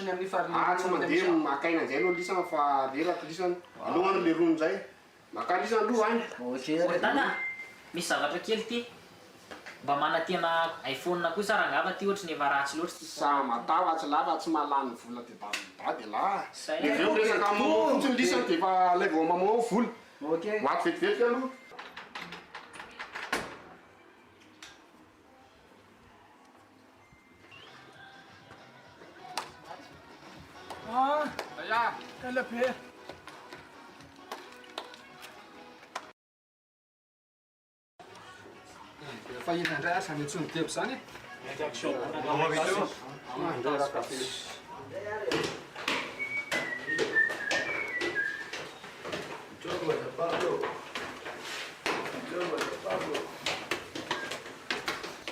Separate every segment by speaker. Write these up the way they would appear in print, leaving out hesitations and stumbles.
Speaker 1: ny amin'io fa
Speaker 2: Ah tsy mandeha maka aina indray aloha lisany fa reraka lisany. Aleo any le ronono indray. Maka lisany aloha any.
Speaker 1: Ok ary.
Speaker 3: Dada a! Misy zavatra kely ity. Mba manantena iPhone kosa rangah fa ty ohatry ny efa ratsy loatra ty.
Speaker 2: Sa matahotra lah fa tsy mahalany vola de dada elah.
Speaker 3: Zay.
Speaker 2: Dia avy eo miresaka am momo fotsiny lisany de efa alaivo am momo ao vola.
Speaker 1: Ok.
Speaker 2: Ho ato vetivety aloha.
Speaker 4: Ah, ela be.
Speaker 5: Fa inona indray asa ny antsoin'ny debo izany e?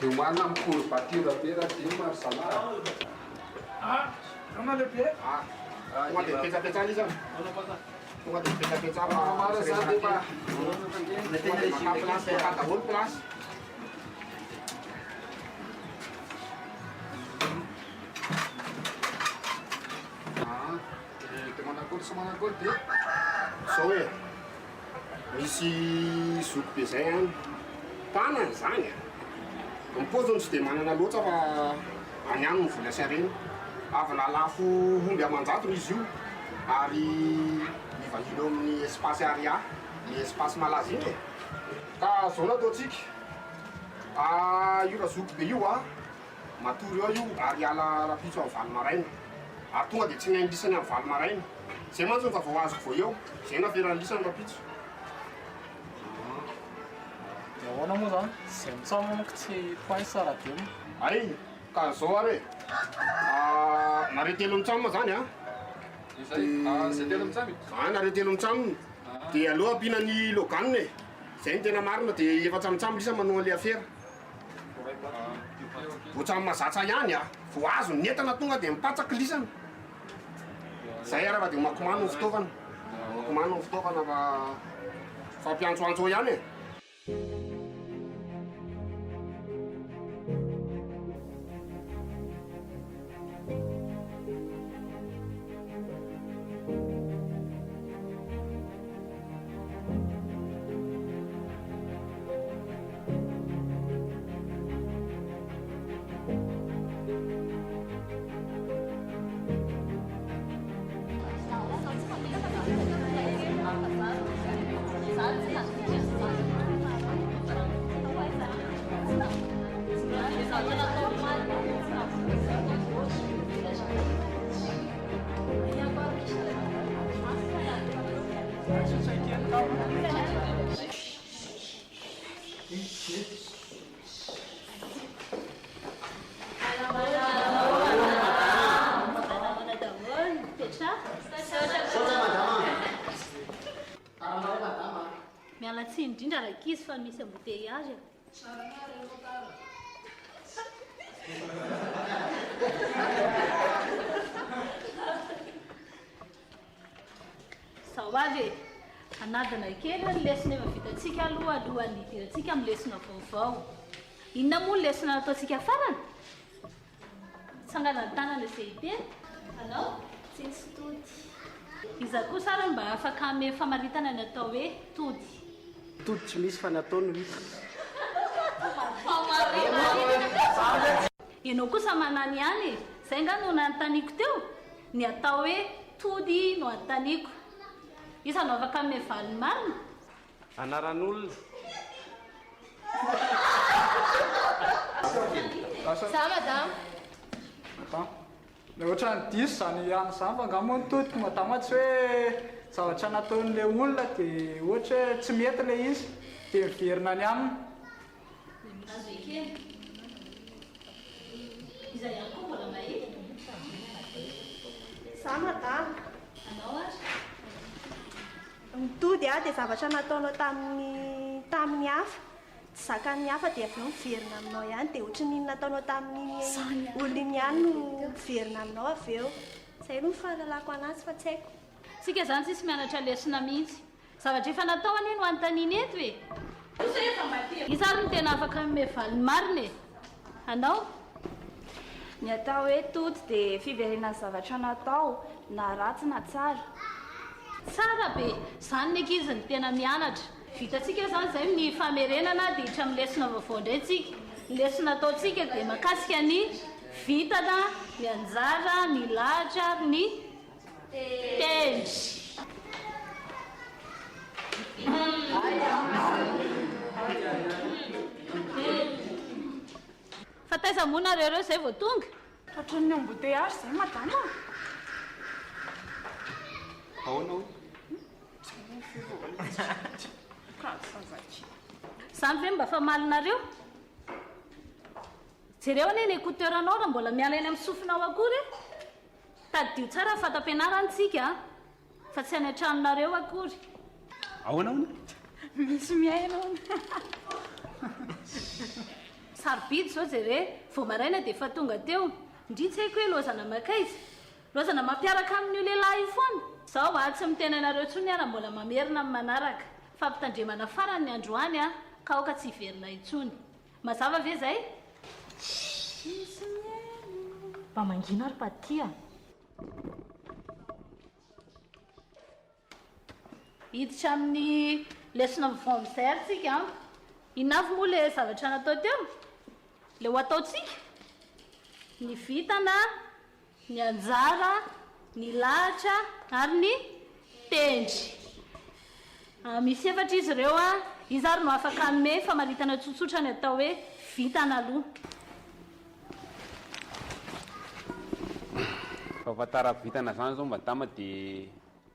Speaker 5: Omaly amin'ny courbature be raha dimy ry zalahy a.
Speaker 4: Ah, Rona lehibe.
Speaker 2: Ah, tonga dia mipetsapetsaha izy an. Tonga dia mipetsapetsaha fa
Speaker 5: Mara
Speaker 2: tsy
Speaker 5: zany
Speaker 2: resaka
Speaker 5: efa.
Speaker 2: kely. Tonga dia maka place, maka daholo place.
Speaker 5: Ah, dia manakory sy manakory dia.
Speaker 2: Zao e, misy zoky be zay any, mpanana zany a, ny paoziny tsy de manana loatra fa any aminy ny vola sy harena, avy nahalafo omby aman-jatony izy io ary mivahiny eo amin'ny espace Aria, le espace malaza iny e, ka zao no ataontsika, io razoky be io a, Matory eo io ary hiala rahampitso amin'ny valo maraina. Ary tonga dia tsy ny lisany amin'ny valo maraina. Izay mantsy no vaovao azoko vao eo. Izay no aferan'ny lisany rahampitso.
Speaker 4: Dia ahoana moa izany? Izay mitsam manko tsy poince raha dimy.
Speaker 2: Hay, ka izao ary e. Nareo telo mitsam izany an.
Speaker 5: Izay, izay telo mitsam e?
Speaker 2: Ah, nareo telo mitsam. Dia aleo ampiana ny Logan e. Izay no tena marina dia efa tsamitsam lisa manao an'ilay afera. Ohatran'ny mazatra ihany a! Vao azo ny entana tonga dia mipatsaka lisany. Zay ary fa dia omakomano ny fitaovana. Omakomano ny fitaovana fa fampiantsoantso eo ihany e!
Speaker 6: Miala tsiny indrindra rankizy fa misy embouteillage e. Izao avy e! Hanadina kely ny lesona efa vitantsika aloha alohan'ny hidirantsika amin'ny lesona vaovao. Inona moa ny lesona nataontsika farany? Tsangana ny tanana izay hiteny. Anao?
Speaker 7: Tsisy tody.
Speaker 6: Iza kosa ary no mba afaka hanome famaritana ny atao hoe tody?
Speaker 1: Tody tsy misy fa ny atao no hita.
Speaker 6: Ianao kosa manany ihany e! Izay angaha no nanontaniako teo? Ny atao hoe tody no anontaniako. Iza no afaka hanome valiny marina?
Speaker 1: Anaran'olona.
Speaker 7: Za madama.
Speaker 4: Madama. Le ohatran'ny diso izany ihany izany fa angaha moa ny todiko madama tsy hoe zavatra nataon'ilay olona dia ohatra hoe tsy mety ilay izy dia miverina any aminy.
Speaker 6: Azo ekena. Iza ihany koa mbola mahita?
Speaker 7: Za madama.
Speaker 6: Anao ary?
Speaker 7: Ny tody dia zavatra nataonao tamin'ny tamin'ny hafa, tsy zakan'ny hafa dia avy eo miverina aminao ihany dia ohatran'ny iny nataonao tamin'iny olona iny ihany no miverina aminao avy eo. Izay aloha ny fahalalako anazy fa tsy haiko.
Speaker 6: Tsika izany tsisy mianatra lesona mihitsy. Zavatra efa natao anie no anontaniana eto e! Iza ary no tena afaka hanome valiny marina e? Anao?
Speaker 8: Ny atao hoe tody dia fiverenan'ny zavatra natao, na ratsy na tsara.
Speaker 6: Tsara be! Izany ny ankizy no tena mianatra. Vitantsika izany izay ny famerenana dia hiditra amin'ny lesona vaovao indray tsika. Ny lesona ataontsika dia mahakasika ny vintana, ny anjara, ny lahatra ary ny tendry. Fa taiza moa nareo ireo izay vao tonga?
Speaker 8: Tratran'ny embouteillage izay madama a!
Speaker 5: Ahoana hoy?
Speaker 6: Izany ve mba famalinareo? Jereo anie ny écouteur anao raha mbola miala eny amin'ny sofinao akory e! Tadidio tsara ny fatam-pianarana tsika a! Fa tsy any an-tranonareo akory.
Speaker 5: Ahoana hono?
Speaker 8: Misy mihaino hono.
Speaker 6: Sarobidy izao jere, vao maraina dia efa tonga teo. Ndry tsy haiko hoe lozana mankaiza. Lozana mampiaraka amin'io lehilahy io foana. Zao a, tsy miteny anareo intsony aho raha mbola mamerina amin'ny manaraka. Fampitandremana farany ny androany a, ka aoka tsy hiverina intsony. Mazava ve izay?
Speaker 8: Misy mihaino.
Speaker 9: Mba mangina ry Paty a!
Speaker 6: Hiditra amin'ny lesona vaovao amin'izay ary tsika an. Inona avy moa ilay zavatra natao teo? Ilay ho ataontsika? Ny vintana, ny anjara, ny lahatra ary ny tendry. Misy efatra izy ireo an. Iza ary no afaka hanome famaritana tsotsotra ny atao hoe vintana aloha?
Speaker 5: Fahafantarako vintana zany zao madama de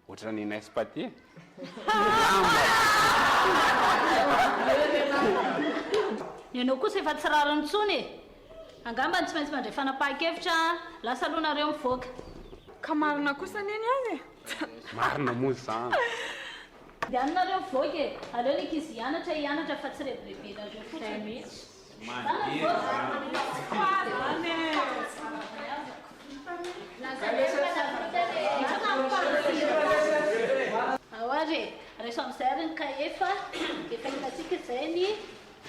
Speaker 5: ohatran'ny nice paty e.
Speaker 6: Ny anao kosa efa tsy rariny intsony e! Angamba tsy maintsy mandray fanapahan-kevitra an! Lasa aloha nareo mivoaka.
Speaker 8: Ka marina kosa anie ny azy e!
Speaker 5: Marina moa izany.
Speaker 6: Ndehana nareo mivoaka e! Aleo ny ankizy hianatra hianatra fa tsy rebirebenareo fotsiny. Ao ary e! Raiso amin'izay ary ny kahie fa efa hitantsika izay ny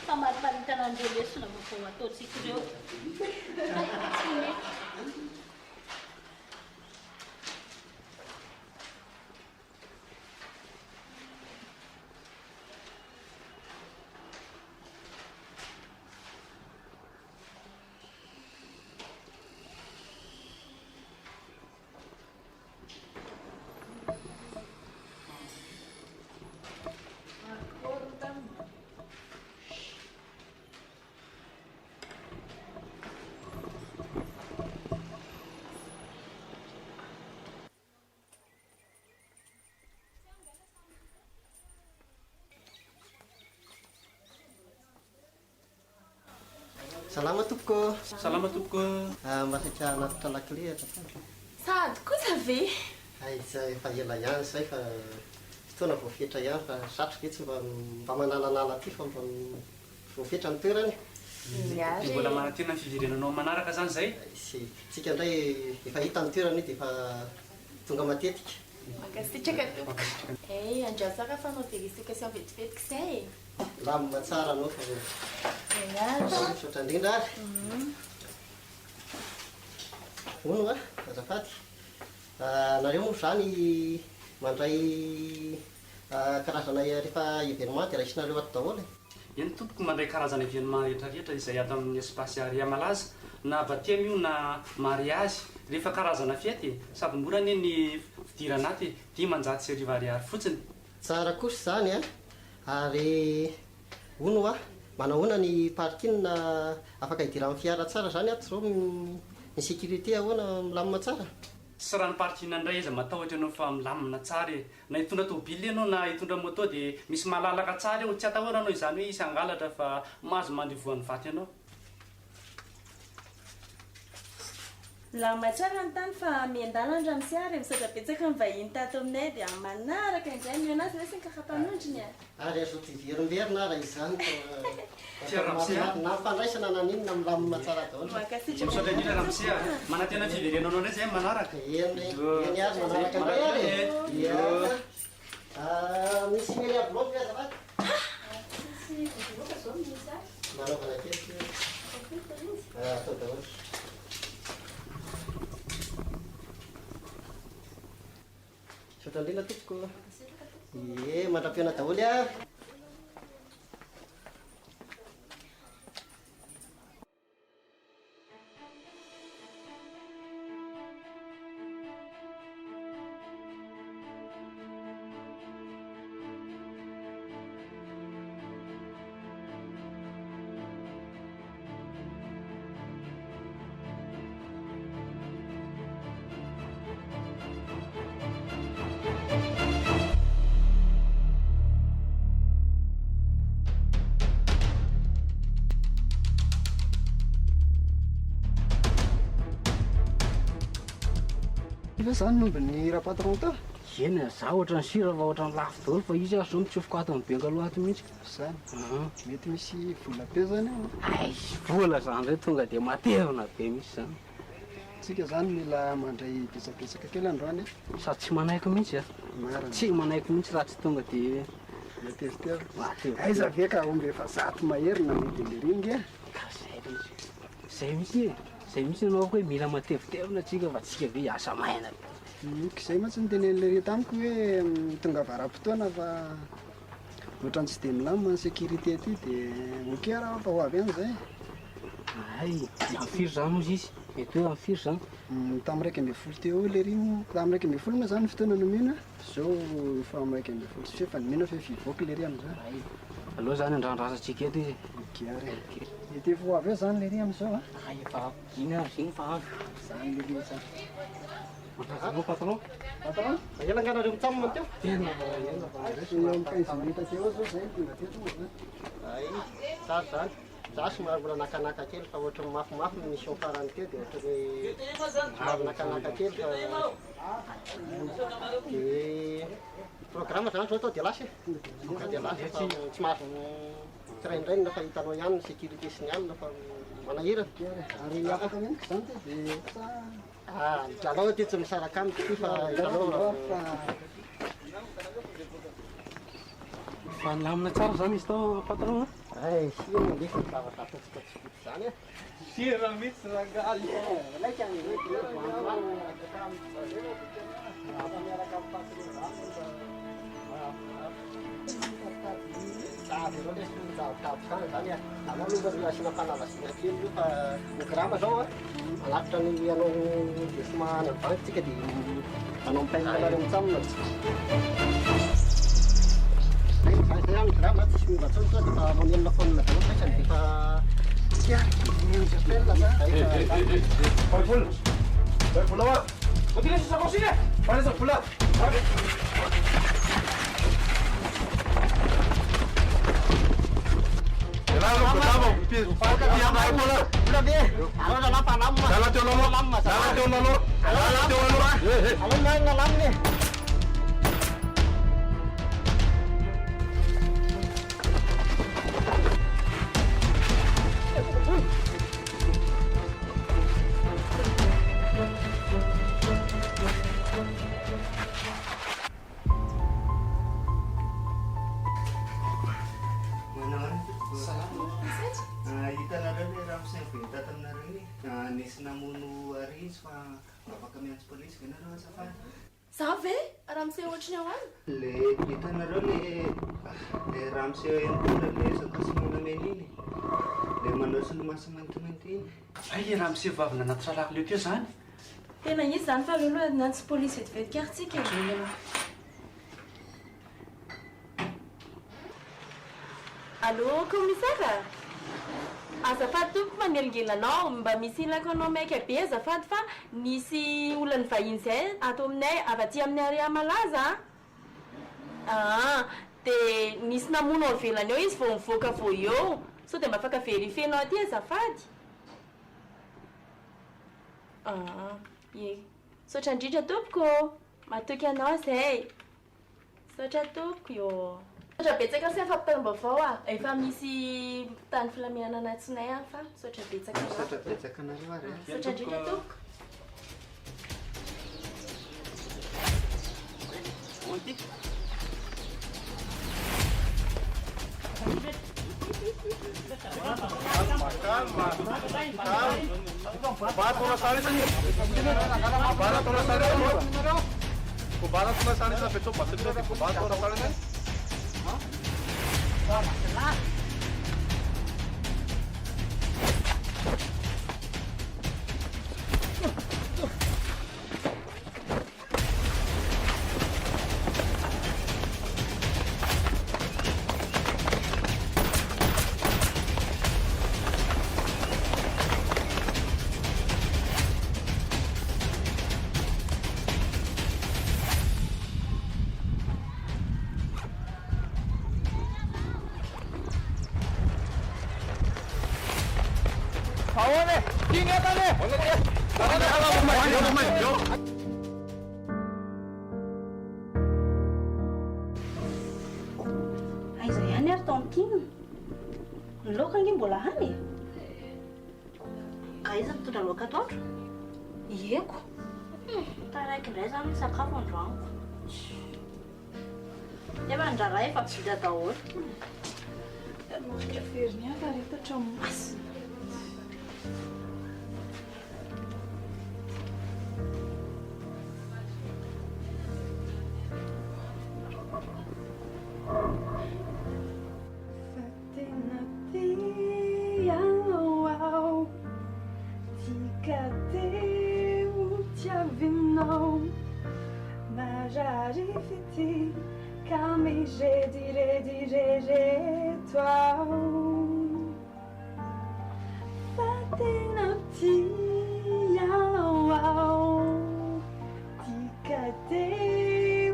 Speaker 6: famariparitana an'ireo lesona vaovao ataontsika ireo.
Speaker 1: Salama tompoko.
Speaker 10: Salama tompoko.
Speaker 1: Ah, mba saika hanatitra lakile azafady.
Speaker 7: Sahady kosa ve?
Speaker 1: Hay, tsy efa ela ihany izay fa fotoana voafetra ihany fa satry ve tsy mba mba manalanala aty fa mba voafetra ny toerana e.
Speaker 10: Dia mbola manantena ny fiverenanao amin'ny manaraka izany izay?
Speaker 1: Tsika indray efa hita ny toerana io dia efa tonga matetika.
Speaker 7: Mankasitraka tompoko. Eh, andrao tsara fanao vérification vetivety k'izay e.
Speaker 1: Milamina tsara anao fa misaotra indrindra ary. Hono hoa, azafady, nareo moa izany mandray karazana rehefa événement dia raisinareo ato daholo e?
Speaker 10: Eny tompoko, mandray karazana événement rehetra rehetra izay ato amin'ny espace Aria Malaza, na batemy io na mariazy, rehefa karazana fety e, sady mora anie ny fidirana ato e, 1500 ariary fotsiny.
Speaker 1: Tsara kosa izany an! Ary hono hoa, manahoana ny parking afaka hidiran'ny fiara tsara izany ato izao ny sécurité ahoana milamina tsara?
Speaker 10: Tsy raha ny parking indray aiza matahotra ianao fa milamina tsara e! Na hitondra tobile ianao na hitondra moto dia misy malalaka tsara eo, tsy atahorana anao izany hoe hisy hangalatra fa mahazo mandry voan'ny vato ianao.
Speaker 7: Milamina tsara ny tany fa miandalana ramose ary misaotra betsaka ny vahiny tato aminay dia amin'ny manaraka indray mihaona azy lesy ny karapanondriny a!
Speaker 1: Ary azo hiverimberina ara izany fa
Speaker 10: Tia ramose a!
Speaker 1: na fandraisana na n'inona milamina tsara daholo.
Speaker 7: Mankasitraka
Speaker 10: Misaotra indrindra ramose a! Manantena fiverenanao indray zay amin'ny manaraka.
Speaker 1: Eny eny ary manaraka indray ary e! Ia. Misy mail enveloppe ve azafady?
Speaker 6: Tsisy enveloppe zao misy ahy.
Speaker 1: Manaovana kely. Atao daholo. Misaotra indrindra tompoko. Ie, mandra-pihaona daholo a.
Speaker 11: Ve zany ny ombin'ny rapatron tao?
Speaker 10: Eny e, za ohatran'ny sira fa ohatran'ny lafo daholo fa izy ary zao mitsofoka ato amin'ny bungalow ato mihitsy.
Speaker 11: Zany? Mety misy vola be zany ao an?
Speaker 10: Hay, vola zany ndray tonga dia matevina be mihitsy zany.
Speaker 11: Tsika zany mila mandray betsabetsaka kely androany e.
Speaker 10: Sady tsy manaiky mihitsy a.
Speaker 11: Marina.
Speaker 10: Tsy manaiky mihitsy raha tsy tonga dia.
Speaker 11: Matevitevy.
Speaker 10: Matevitevy.
Speaker 11: Aiza ve ka omby efa zato mahery namidy an'ery nge.
Speaker 10: Ka zay mihitsy. Zay mihitsy e. Zay mihitsy nanao hoe mila matevitevina tsika fa tsika ve hiasa maina be.
Speaker 11: Ka zay mantsy notenenin'lery tamiko hoe tongava ara-potoana fa ohatran'ny tsy dia milamina ny sécurité aty dia ok raha fa ho avy any zay.
Speaker 10: Hay, amin'ny firy zany hozy izy? Mety hoe amin'ny firy zany?
Speaker 11: Tamin'ny 11 teo eo lery moa, tamin'ny 11 moa zany ny fotoana nomena, zao efa amin'ny 11 sy fahefany, mino aho fa efa hivoaka lery amin'izao.
Speaker 10: Hay, aleo zany andrandrasantsika eto izy e.
Speaker 11: Ok ary e. Mety efa ho avy eo zany lery amin'izao a.
Speaker 10: Hay, efa avy, iny avy, iny fa avy.
Speaker 11: Zany lery zany.
Speaker 10: Mankasitraka patron.
Speaker 1: Patron, ela angaha nareo mitsam teo?
Speaker 11: Tena ela fa eo amin'ny 15 minutes teo eo zao zay no tonga teto moa zany.
Speaker 1: Hay, tsara zany. Za somary mbola nakanaka kely fa ohatran'ny mafimafy ny mission farany teo dia ohatran'ny somary nakanaka kely fa dia programme zany zao atao dia lasa e, tonga dia lasa fa tsy mahazo tsiraindrainina fa hitanao ihany ny sécurité sy ny alina fa manahirana.
Speaker 11: Ary afaka mihenoka izany ty dia sa.
Speaker 1: Ah, lalao aty tsy misaraka amiko ty fa hitanao
Speaker 11: fa.
Speaker 10: Fa nilamina tsara zany izy tao patron a?
Speaker 1: Hay, sia mandefa ny zavatra ataontsika tsy vita izany e.
Speaker 5: Sira mihitsy rangahy.
Speaker 1: Laika ny hoe dia voandroany miaraka amin'ny patron zany Avy eo lesy ny zavatra zany zany a. Alao aloha mba asiana fanalazina kely aloha fa ny grama zao a, manatitra ny hanao versement any amin'ny banky tsika dia manao mi-paie anareo mitsamina. Zay zay zany grama tsisy miova intsony tonga dia efa mamelona phone daholo faisany dia efa tsy ary appel zany.
Speaker 5: Vola. Vola hoa. Continue sur sa consigne. Fandraisana vola.
Speaker 12: Manao ahoana? Salama. Hitanareo ilay ramose be tato aminareo iny? Nisy namono ary izy fa mba afaka miantso polisy ve nareo azafady?
Speaker 7: Za ve? Ramose ohatry ny ahoana?
Speaker 12: Le hitanareo le le ramose mitondra le sakaosy menamena iny? Le manao solomaso maintimainty iny?
Speaker 10: Hay le ramose vao avy nanatitra lakile teo zany?
Speaker 7: Tena izy zany fa aleo aloha niantso polisy vetivety kary tsika e. Allô commissaire? Azafady tompoko manelingelina anao, mba misy ilako anao maika be azafady fa nisy olona nivahiny zay ato aminay avy aty amin'ny Area Malaza a! Aa dia nisy namono ao ivelany ao izy vao nivoaka vao eo, sao dia mba afaka verifier-nao aty azafady? Aa ie, misaotra indrindra tompoko ô! Matoky anao zay! Misaotra tompoko ô! Misaotra betsaka sy fampitam-baovao a! Efa misy mpitandro filaminana anatsinay any fa misaotra betsaka anao.
Speaker 12: Misaotra betsaka anareo ary e.
Speaker 7: Misaotra indrindra tompoko.
Speaker 5: Ahoana e? Ty ny entana e!
Speaker 6: Aiza ihany ary tantine? Ny laoka ange mbola any e! Ka iza mitondra laoka atoandro? Ieko. Taraiky indray izany ny sakafo androaniko. Nefa ny raharaha efa vita daholo.
Speaker 8: Maika very ny ahy fa masina.
Speaker 13: Fa tena tia anao aho, tia ka te ho tiavinao. Marary fitia ka mirediredirereto aho. Fa tena tia anao aho, tia ka te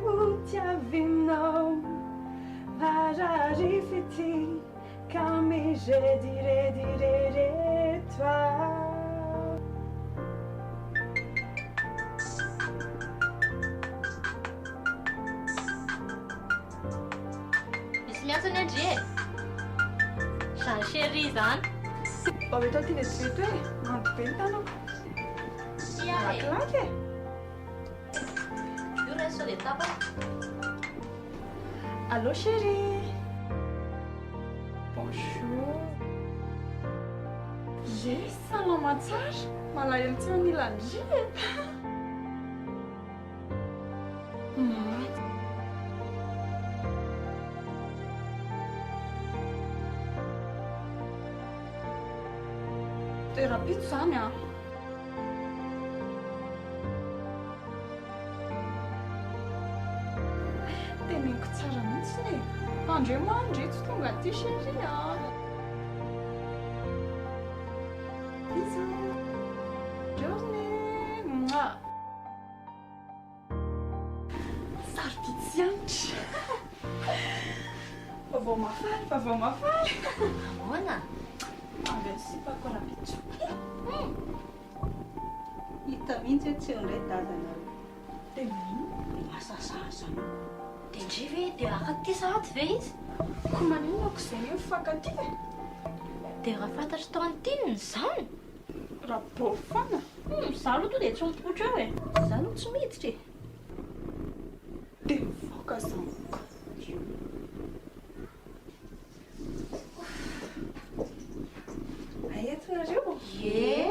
Speaker 13: ho tiavinao. Marary fitia ka mirediredirereto aho.
Speaker 6: Misy miantso anie ndry e! Zany chérie izany.
Speaker 13: Mba mety aty vetivety hoe mando be ny tanako.
Speaker 6: Tsia e!
Speaker 13: Malakilaky e!
Speaker 6: Io raiso sao dia tapaka.
Speaker 13: Allô chérie! Bonjour! Ye, salama tsara! Malahelo tsy manila an-dry e! Maty. Dia rahampitso izany an! Teneniko tsara mihitsy e! Tandremo an, ndry tsy tonga aty chérie a! Bisous! Journée! Mouah! Sarobidy sy hanitra! Vaovao mahafaly, vaovao mahafaly!
Speaker 6: Ahoana?
Speaker 13: Avy any sipako rahampitso.
Speaker 6: Hita mihitsy hoe tsy eo indray dadanareo.
Speaker 13: Dia maninona?
Speaker 6: Dia lasa zaza anao. Dia ndry ve dia hankatia sahady ve izy?
Speaker 13: Koa maninona ko izay hoe mifankatia e?
Speaker 6: Dia raha fantatr'i tantine izany?
Speaker 13: Raha bôfy foana?
Speaker 6: Hum, za aloha tonga dia tsy mipoitra eo e. Za aloha tsy miditra e.
Speaker 13: Dia mivoaka zanako.
Speaker 14: Hay eto nareo?
Speaker 6: Ie.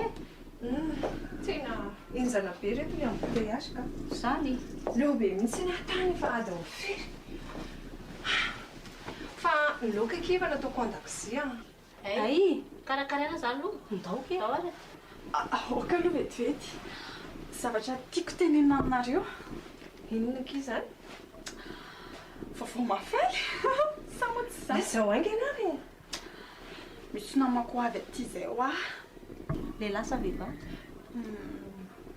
Speaker 14: Tena henjana be reto le embouteillage ka.
Speaker 6: Zany?
Speaker 14: Leo be mihitsy aho tany efa adiny firy. Fa ny laoka akia efa nataoko an-dakozia an.
Speaker 6: Hay! Karakaraina zany aloha. Ndao ke. Ndao ary.
Speaker 13: Aoka aloha vetivety. Zavatra tiako tenenina aminareo.
Speaker 14: Inona akia izany?
Speaker 13: Vaovao mahafaly. Sa moa tsy izany?
Speaker 14: Lazao haingana ary e!
Speaker 13: Misy namako ho avy aty izay hoa.
Speaker 6: Lehilahy sa vehivavy?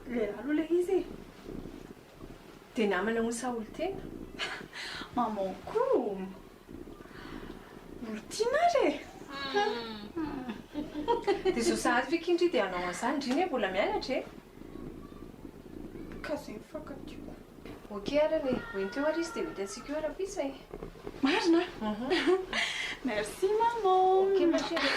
Speaker 13: Lehilahy aloha ilay izy e.
Speaker 14: Dia namana hono sa olon-tiana?
Speaker 13: Maman koa. Olon-tiana ary e!
Speaker 14: Dia izao sahady ve kindry dia hanao an'izany? Ndry anie mbola mianatra e!
Speaker 13: Ka izay no fankatiako.
Speaker 14: Ok arany e! Ho ento eo ary izy dia ho hitantsika eo rahampitso e!
Speaker 13: Marina? Merci maman!
Speaker 14: Ok ma chérie!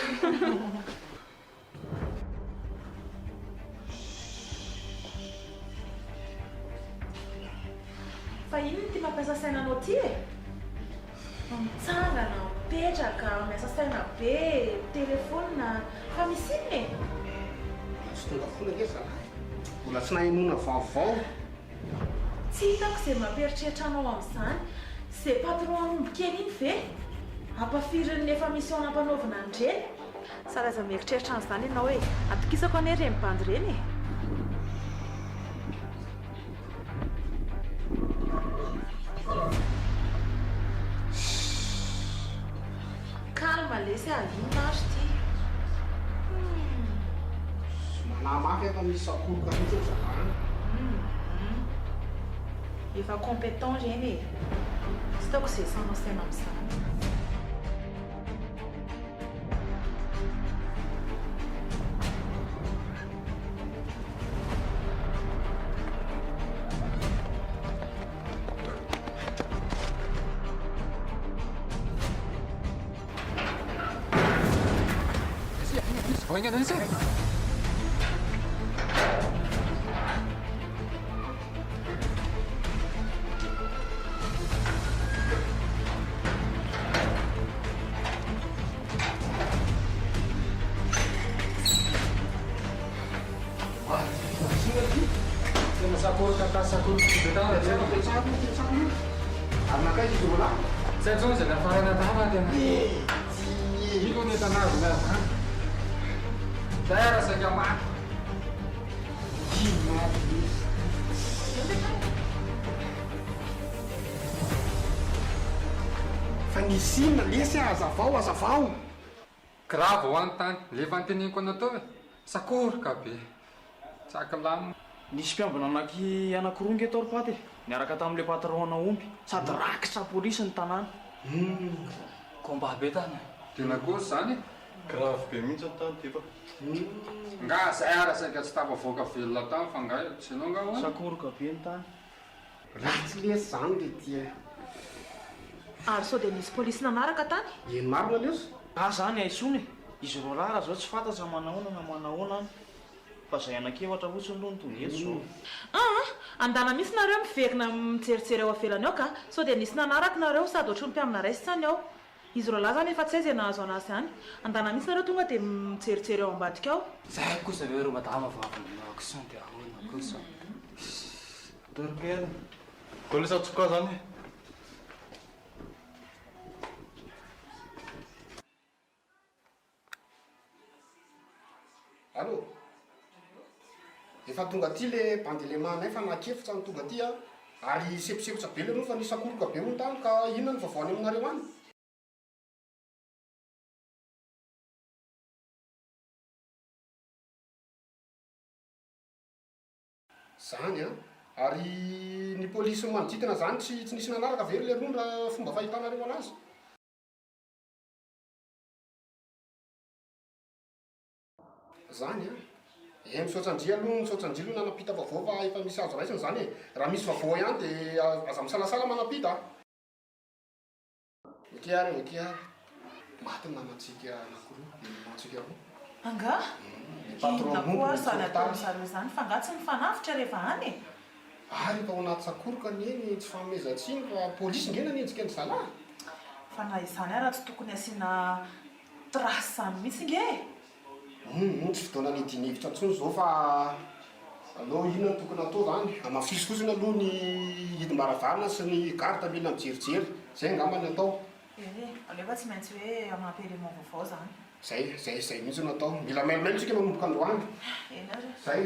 Speaker 15: Fa inona ity mampiasa saina anao ity e? Mitsangana, mipetraka, miasa saina be, mitelefaonina, fa misy inona e?
Speaker 2: Mbola tsy tonga foana ange zalahy. Mbola tsy nahenoana vaovao.
Speaker 15: Tsy Tsy hitako izay mampieritreritra anao amin'izany. Izay patron an'omby kely iny ve? Ampafirin'ny efa mission nampanaovina an'ireny? Sady aza mieritreritra an'izany ianao e! Atokisako anie ireny bandy ireny e! Calme lesy a! Inona ary ity? Humm.
Speaker 2: Manahy mafy aho fa misy sakoroka mihitsy ry zalahy any.
Speaker 15: Humm. Efa compétent ireny e! Tsy hitako izay isanao saina amin'izany.
Speaker 2: Fa nisy inona lesy a, azavao, azavao.
Speaker 16: Grave hoa ny tany, le efa noteneniko anao teo e, sakoroka be, tsy ankilamina.
Speaker 17: Nisy mpiambina anaky anakiroa nge tao ry paty e, niaraka tamin'ilay patron nahomby, sady rakitra polisy ny tanàna.
Speaker 16: Humm,
Speaker 10: combat be tany e.
Speaker 16: Tena kosa zany e.
Speaker 5: Grave be mihitsy ny tany defa.
Speaker 16: Nga zay ara saika tsy tafavoaka velona tany fa nga tsy enao nga hono.
Speaker 17: Sakoroka be ny tany.
Speaker 2: Ratsy lesy zany ry ty a.
Speaker 15: Ary sao dia nisy polisy nanaraka tany?
Speaker 2: Eny marina lesy.
Speaker 17: Za zany aisono e! Izy roalahy raha zao tsy fantatra manahoana na manahoana an! Fa zay anak'efatra fotsiny aloha no tonga eto zao.
Speaker 15: Aa! Andana mihitsy nareo miverina mijerijery ao avelany ao ka! Sao dia nisy nanaraka nareo sady ohatry ny mpiambina raisina ny ao. Izy roalahy zany efa tsy hay izay nahazo anazy any. Andana mihitsy nareo tonga dia mijerijery ao ambadika ao.
Speaker 10: Zay kosa ve ry madama vao avy nanao action dia ahoana kosa?
Speaker 5: Torpeno. Golf sa tsoka zany e.
Speaker 2: Allô? Efa tonga aty le bandy élément anay fa nahakefotra no tonga aty a! Ary seposepotra be leroa fa nisakoroka be hono tany ka inona ny vaovao any aminareo any? Zany an! Ary ny polisy manodidina zany tsy tsy nisy nanaraka ve ry leroa raha fomba fahitanareo anazy? Zany an! Eh misaotra an-dry aloha, misaotra an-dry aloha nanampita vaovao fa efa misy azo raisina zany e! Raha misy vaovao ihany de aza misalasala manampita a! Ok ary e, ok ary. Maty ny namantsika anakiroa, ny mamantsika roa.
Speaker 15: Angaha?
Speaker 2: Ny patron
Speaker 15: Inona
Speaker 2: omby
Speaker 15: koa ary
Speaker 2: no
Speaker 15: izany
Speaker 2: tsory
Speaker 15: ataon-dry
Speaker 2: tany.
Speaker 15: zareo izany fa angaha tsy mifanavotra rehefa any e?
Speaker 2: Ary efa ao anaty sakoroka anie ny tsy fanomezan-tsiny fa polisy nge nanenjika an-dry zalahy.
Speaker 15: Fa na izany ara tsy tokony asiana trace izany mihitsy nge e!
Speaker 2: Humm tsy fotoana niadiana hevitra intsony izao fa aleo inona no tokony atao izany? Hamafiso fotsiny aloha ny hidim-baravarana sy ny garde mila mijerijery, izay angamba ny atao.
Speaker 15: Eny e, aleo fa tsy maintsy hoe hanampy élément vaovao izany.
Speaker 2: Izay, izay, izay mihitsy no atao. Mila mailomailo isika manomboka androany.
Speaker 15: Eny ary e.
Speaker 2: Izay.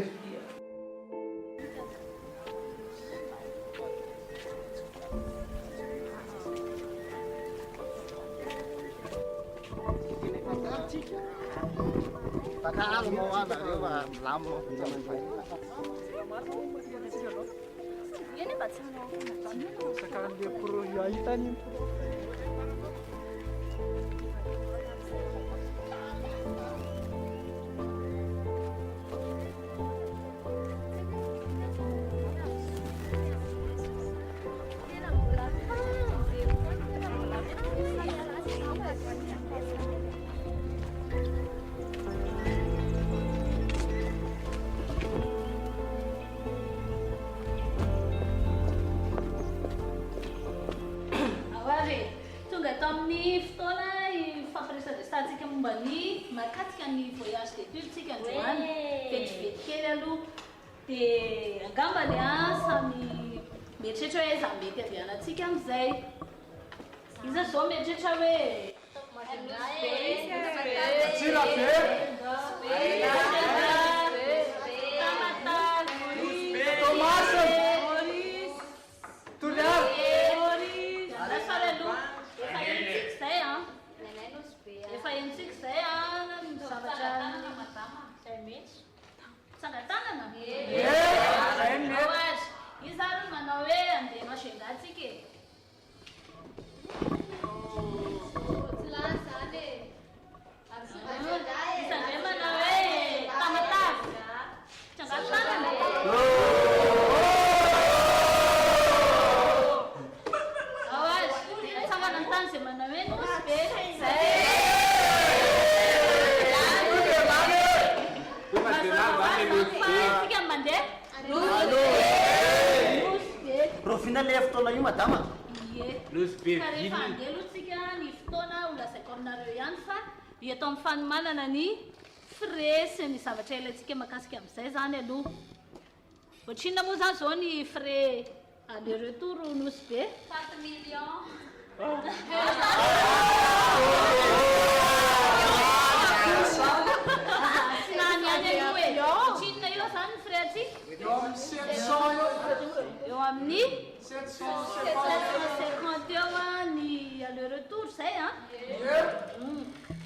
Speaker 6: Ao ary e! Tonga tamin'ny fotoana hifampiresadresantsika momba ny mahakasika ny voyage d'études tsika androany. Vetivety kely aloha. Dia angambany an, samy. Mieritreritra hoe aiza mety andehanantsika amin'izay. Iza izao mieritreritra hoe.
Speaker 4: Antsirabe.
Speaker 6: Tamatave.
Speaker 4: Toamasina. Toliara.
Speaker 6: Lasa ary aloha. Efa henontsika izay an. Efa henontsika izay an. Ny zavatra. Izay mihitsy. Tsangan-tanana?
Speaker 4: Ie, zay no mety.
Speaker 6: Ao ary. Iza ary no manao hoe andeha Majunga tsika e?
Speaker 18: Tsy lany zany e.
Speaker 6: Iza indray manao hoe Tamatave? Tsangan-tanana? Ao ary. Atsangana ny tany izay manao hoe Nosy Be. Zay. Tsika mandeha. Nosy Be.
Speaker 1: Rahoviana ilay fotoana io madama?
Speaker 6: Ie.
Speaker 1: Nosy Be
Speaker 6: Ka rehefa
Speaker 1: ville.
Speaker 6: handeha aloha tsika ny fotoana ho lazaiko aminareo ihany fa eto amin'ny fanomanana ny frais sy ny zavatra ilaintsika mahakasika amin'izay izany aloha. Ohatrinona moa izany izao ny frais aller retour Nosy Be?
Speaker 18: Quatre millions.
Speaker 6: Tsy lany ihany aloha e. Ohatrinona eo izany ny frais antsika?
Speaker 4: Eo amin'ny 700 eo.
Speaker 6: Eo amin'ny 750 eo ny aller retour izay an.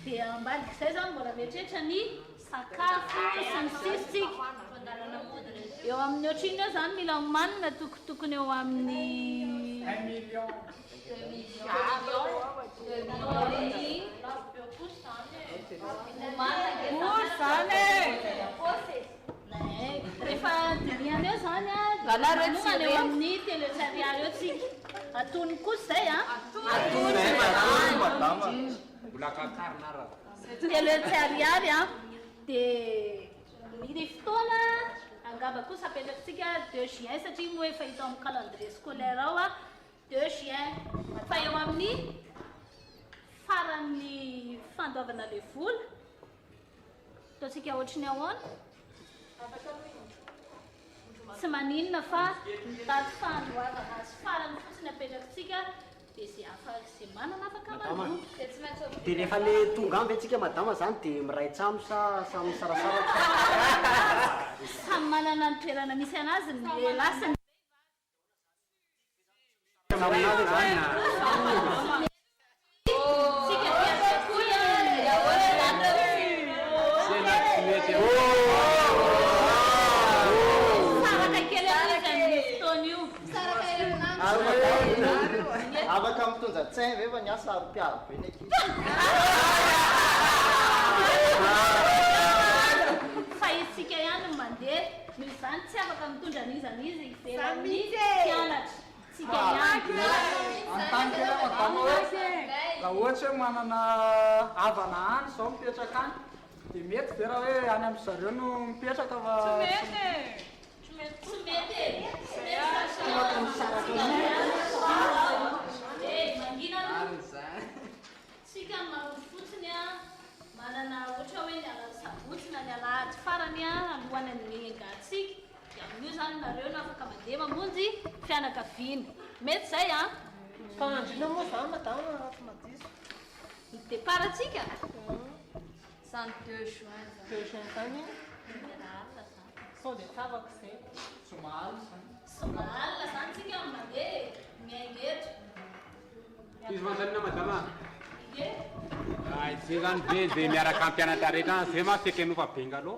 Speaker 6: Dia ambadik'izay izany mbola mieritreritra ny Sakafo sy ny sisa tsika. Eo amin'ny ohatrinona eo izany mila omanina tokotokony eo amin'ny.
Speaker 4: Un million.
Speaker 6: Mora
Speaker 13: izany e!
Speaker 6: Rehefa dinihana eo izany an, dia manomana eo amin'ny 300 ariary eo tsika. Atonony kosa izay an.
Speaker 5: Atonony.
Speaker 16: Mbola kakarina ara.
Speaker 6: 300 ariary an, dia ny fotoana angamba kosa apetrakintsika deux juin satria moa efa hita ao amin'ny calendrier scolaire ao an, deux juin, fa eo amin'ny faran'ny fandoavana ilay vola, ataontsika ohatry ny ahoana? Tsy maninona fa ny daty fandoavana azy farany fotsiny apetrakintsika Dia ze afaka ze manana afaka
Speaker 1: Madama,
Speaker 6: mandoa.
Speaker 1: dia rehefa le tonga any ve tsika madama zany dia miray trano sa samy misarasaraka?
Speaker 6: Samy manana ny toerana misy anazy ny lehilahy sy ny
Speaker 1: Aminazy zany.
Speaker 6: Tsika aty an-tsekoly dia ahoana zany reo? Misaraka kely aloha izy amin'io fotoana io.
Speaker 12: Afaka mitondra tsain ve fa ny ahy saro-piaro be ny ankizy.
Speaker 6: Fa isika ihany no mandeha, noho izany tsy afaka mitondra an'iza n'iza ivelan'ny mpianatra. Tsika ihany.
Speaker 4: Anontany kely aho madama hoe raha ohatra hoe manana havana any izao mipetraka any dia mety ve raha hoe any amin-dry zareo no mipetraka fa
Speaker 13: Tsy mety e!
Speaker 6: Tsy mety e! Tsy mety sasha. Eh, mangina aloha. Tsika ny manompo fotsiny a, manana ohatra hoe ny alasabotsy na ny alahady farany a, alohan'ny hanengantsika, dia amin'io izany nareo no afaka mandeha mamonjy fianakaviana. Mety izay an?
Speaker 19: Fa andriana moa izany madama raha tsy madiso.
Speaker 6: Ny départ tsika?
Speaker 18: Zany deux juin zany.
Speaker 19: Deux juin zany.
Speaker 6: Miarahaba zany.
Speaker 19: Sao dia tsapako izay.
Speaker 4: Zoma alina izany.
Speaker 6: Zoma alina izany tsika no mandeha e, miainga eto.
Speaker 16: Izy fanontaniana madama.
Speaker 6: Ie.
Speaker 16: Raha izay zany ve dia miaraka hampianatra rehetra zay ma fekenofa bungalow.